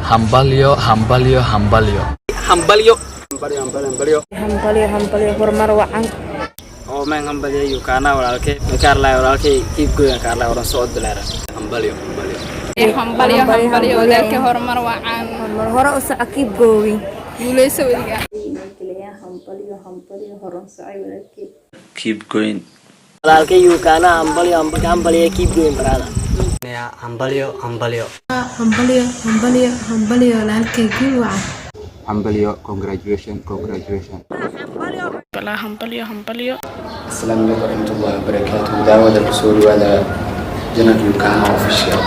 Hambalyo, hambalyo, hambalyo. Hambalyo. Hambalyo. Hambalyo, hambalyo, horumar wacan. Oo meen hambalyo Yukana walaalkay makaarlay walaalkay, keep going kaarlay, oran socod bilaara. Hambalyo, hambalyo. Hambalyo, hambalyo walaalkay, horumar wacan. Horumar, hore u soco, keep going. Guuleyso weligaa. Hambalyo, hambalyo, horan socay walaalkay. Keep going. Walaalkay Yukana, hambalyo, hambalyo, keep going, brother. Hambalyo, hambalyo. Hambalyo, hambalyo, hambalyo walaalkay, guul wacan. Hambalyo, congratulation, congratulation. Balaa hambalyo, hambalyo. Asalaamu calaykum waraxmatullahi wabarakaatuh. Daawada, kusoo dhawaada channelka Yukana Official,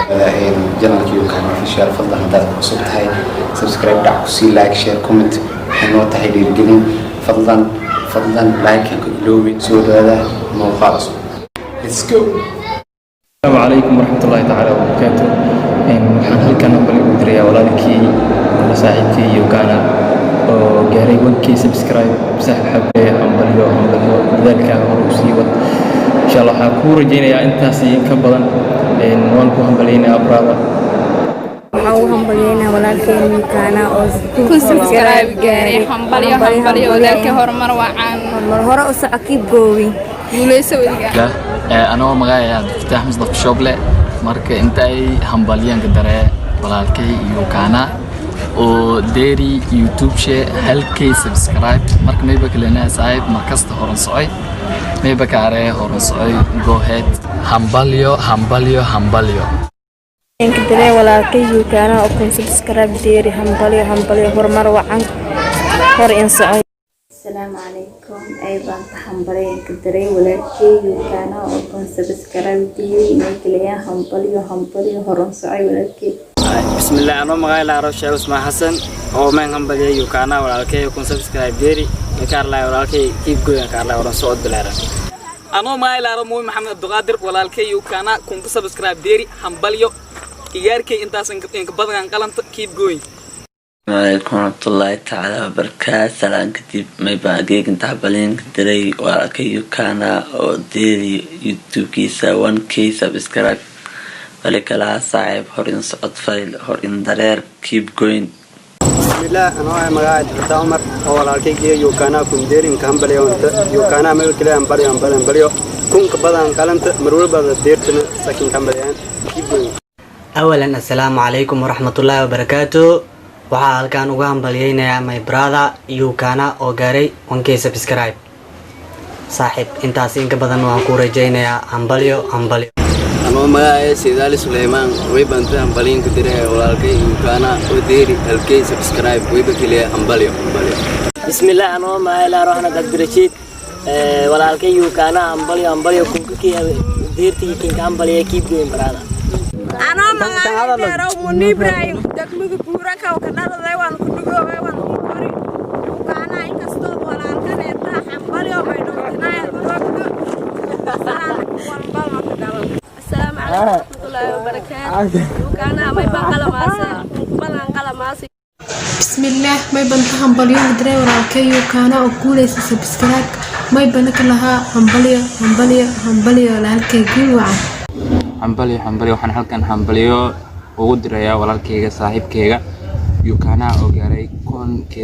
channelka Yukana Official. Fadlan haddaad ku cusub tahay, subscribe dhac ku sii, like, share, comment. Waxay noo tahay dhiirigelin. Fadlan, fadlan, like ka iloobin. Soo dhawaada muuqaal cusub. Let's go. Asalaamu calaykum waraxmatullaahi tacaala wabarakaatu. Waxaan halkan hambalyo ugu dirayaa walaalkii ama saaxiibkii Yukana oo gaaray 1K subscribe. Saaxiib, waxaa ku leeyahay hambalyo, hambalyo. Dadaalkaaga hore u sii wad. Insha Allah waxaan kuu rajaynayaa intaas iyo in ka badan. Waan ku hambalyaynayaa, brother. Waxaan ugu hambalyeynaa walaalkeen Yukana oo 1000 subscribe gaaray. Hambalyo, hambalyo walaalkay, horumar wacan. Horumar, hore u soco, keep going. Guuleyso weligaa. Anoo magacay Cabdifataax Musdaf Shoble, marka inta ay hambalyanka daree walaalkay Yukana oo deeri YouTube she 1K subscribe. Marka mayba kalena saaxiib, markasta horan socay, mayba kaaree horan socay, go ahead. Hambalyo, hambalyo, hambalyo. Inka daree walaalkay Yukana oo 1000 subscribe deeri. Hambalyo, hambalyo, horumar wacan, hor in soco. Asalaamu calaykum. Ay baan ka hambalyanka daray walaalkay Yukana oo 1000 subscribe diiray. Maykalayaa hambalyo, hambalyo, horan socay walaalkay. Bismillah, anoo magacay laaro Sheekh Usmaan Xasan, oo meen hambalyo Yukana walaalkay 1000 subscribe deeri makaarlay walaalkay, keep going kaarlay, oran socod bilaara. Anoo magacay laaro Muumin Maxamed Abduqaadir, walaalkay Yukana 1000 subscribe deeri, hambalyo igaarkay, intaas inka badan qalanta, keep going. Calaykum waraxmatullaahi tacaala wabarakaatu. Salaan kadib, maybaa geeginta hambalyanka diray walaalkay Yukana oo deeri YouTube-kiisa 1K subscribe. Wali kalaha saaxiib, hor in socod fayl, hor in dareer, keep going. Bismillaah, anoo ah magaca Cabdifataax Cumar oo walaalkaygiiyo Yukana kundeerinka hambalyo. Yukana meel kale, hambalyo, hambalyo, hambalyo, kunka badan qalanta marwalbada deertana sakinka hambalyaan, keep going. Awalan, assalaamu calaykum waraxmatullaahi wabarakaatu. Waxaa halkan uga hambalyeynayaa my brother Yukana oo gaaray 1K subscribe. Saaxiib, intaas inka badan waan ku rajaynayaa. Hambalyo, hambalyo. Anoo magacaya Sidaali Suleymaan, waybanta hambalyinka diray walaalkay Yukana oo deeri 1K subscribe. Wayba keliya hambalyo, hambalyo. Bismillah, anoo magacay laaro Axmed Cabdirashiid, walaalkay Yukana, hambalyo, hambalyo, kunkakii deertigii kinka hambalyo, keep going, brother. Anoo magacay Muni Ibrahim, degmada Buuraka ka dhaladay, waan ku dhugoobay, waan ku kori. Yukana, inkastoo walaalkan eetaa, hambalyo bay dhowtinaaya roogdo. Asalaamu calaykum waraxmatullaahi wabarakaatu. Yukana may baan qalamaase balan qalamaase. Bismillaah, may banta hambalyo diray walaalkay Yukana oo guuleysa subscribe. May banaka lahaa hambalyo, hambalyo, hambalyo walaalkay, guul wacan. Hambalyo, hambalyo. Waxaan halkan hambalyo ugu dirayaa walaalkayga, saaxiibkayga Yukana oo gaaray 1000K.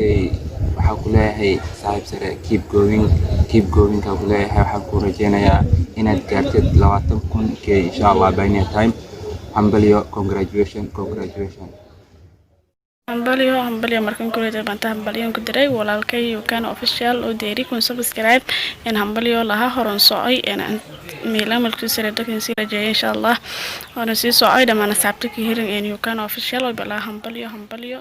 Waxaa ku leeyahay saaxiib sare, keep going, keep going kaa ku leeyahay. Waxaan ku rajaynayaa inaad gaartid 20,000 K insha Allah by near time. Hambalyo, congratulation, congratulation. Hambalyo, hambalyo. Markan kuleeda banta hambalyo ku diray walaalkay Yukana Official oo deeri 1000 subscribe in. Hambalyo laha, horan socay in meela malku sare dadkan sii rajeeya insha Allah, horan sii socay. Dhammaan asxaabta ka hirin in Yukana Official oo balaa hambalyo, hambalyo.